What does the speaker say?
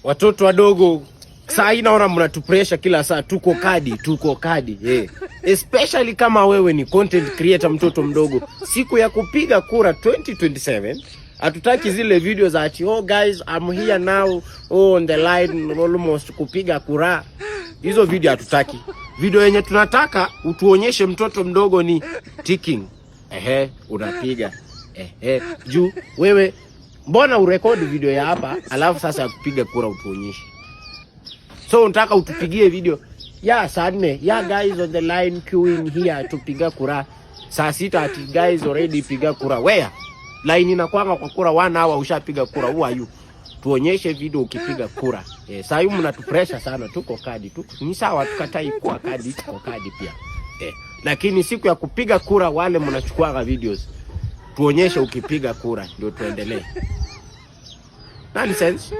Watoto wadogo saa hii naona mnatupresha kila saa, tuko kadi, tuko kadi, eh. Especially kama wewe ni content creator, mtoto mdogo, siku ya kupiga kura 2027 hatutaki zile video za ati, "Oh guys, I'm here now, oh, on the line almost kupiga kura." Hizo video hatutaki. Video yenye tunataka utuonyeshe, mtoto mdogo, ni ticking. Ehe, unapiga. Ehe, juu wewe mbona urekodi video ya hapa alafu sasa ya kupiga kura utuonyeshe? So unataka utupigie video ya saa 4 ya "Guys, on the line queuing here tupiga kura", saa 6 ati "Guys, already piga kura"? Where? Line inakwanga kwa kura one hour, ushapiga kura. Who are you? Tuonyeshe video ukipiga kura. Eh, saa hii mnatupressure sana, tuko kadi tu. Ni sawa, tukatai kuwa kadi, tuko kadi pia. Eh, lakini siku ya kupiga kura, wale mnachukua videos, tuonyeshe ukipiga kura ndio tuendelee. Nonsense.